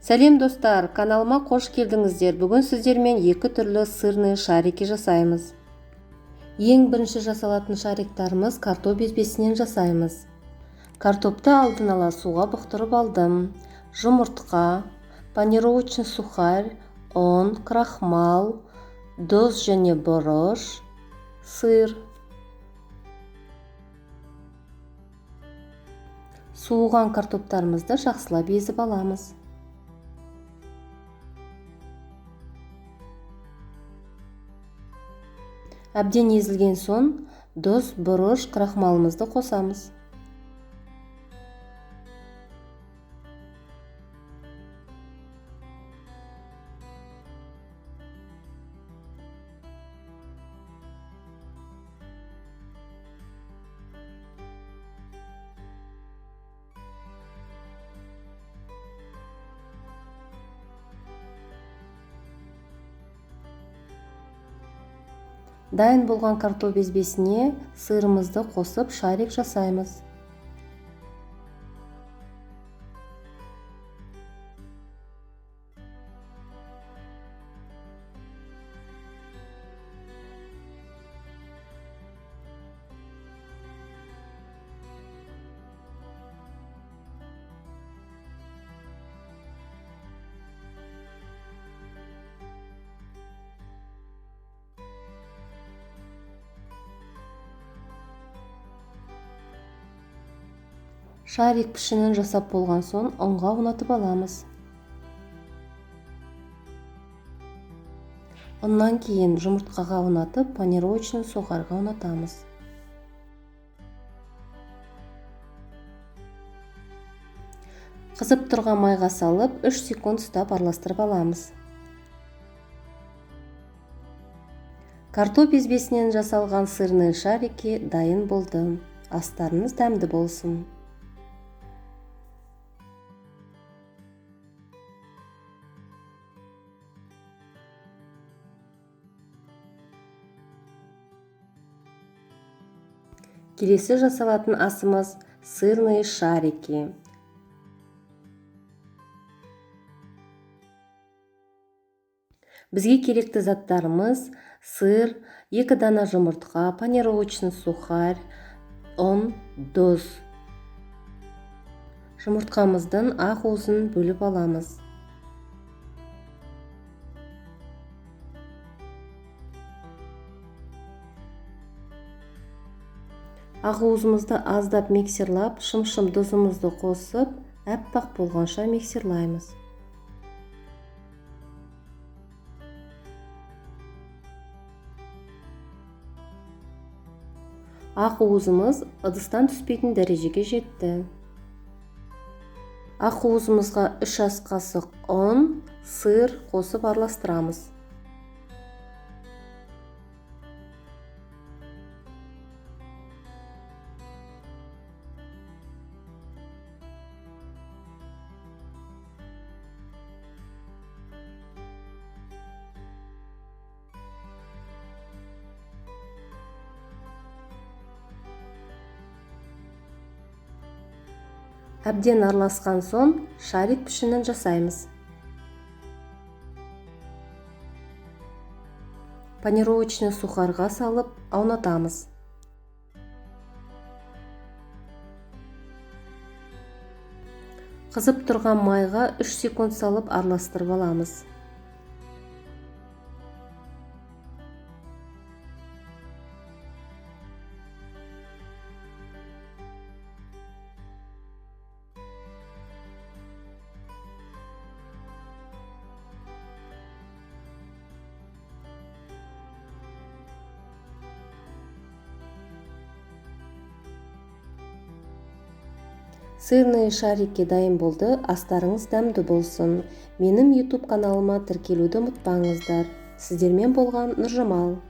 Сәлем, достар! Каналыма қош келдіңіздер. Бүгін сіздермен екі түрлі сырный шарики жасаймыз. Ең бірінші жасалатын шариктарымыз картоп езбесінен жасаймыз. Картопты алдын ала суға бұқтырып алдым. Жұмыртқа, панировочный сухарь, ұн, крахмал, тұз және бұрыш, сыр. Суыған картоптарымызды жақсылап езіп аламыз. Әбден езілген соң тұз, бұрыш, крахмалымызды қосамыз. Дайын болған картоп езбесіне сырымызды қосып шарик жасаймыз. Шарик пішінін жасап болған соң ұнға аунатып аламыз. Ұннан кейін жұмыртқаға аунатып, панировочный сухарьға аунатамыз. Қызып тұрған майға салып, 3 секунд ұстап араластырып аламыз. Картоп езбесінен жасалған сырный шарики дайын болды. Астарыңыз дәмді болсын. Келесі жасалатын асымыз сырные шарики. Бізге керекті заттарымыз: сыр, 2 дана жұмыртқа, панировочный сухарь, ұн, тұз. Жұмыртқамыздың ақ уызын бөліп аламыз. Ақ уызымызды аздап миксерлап, шым-шым тұзымызды қосып, әппақ болғанша миксерлаймыз. Ақ уызымыз ыдыстан түспейтін дәрежеге жетті. Ақ уызымызға 3 ас қасық ұн, сыр қосып араластырамыз. Әбден араласқан соң шарик пішінін жасаймыз. Панировочный сухарьға салып аунатамыз. Қызып тұрған майға 3 секунд салып араластырып аламыз. Сырные шарики дайын болды. Астарыңыз дәмді болсын. Менің YouTube каналыма тіркелуді ұмытпаңыздар. Сіздермен болған Нұржамал.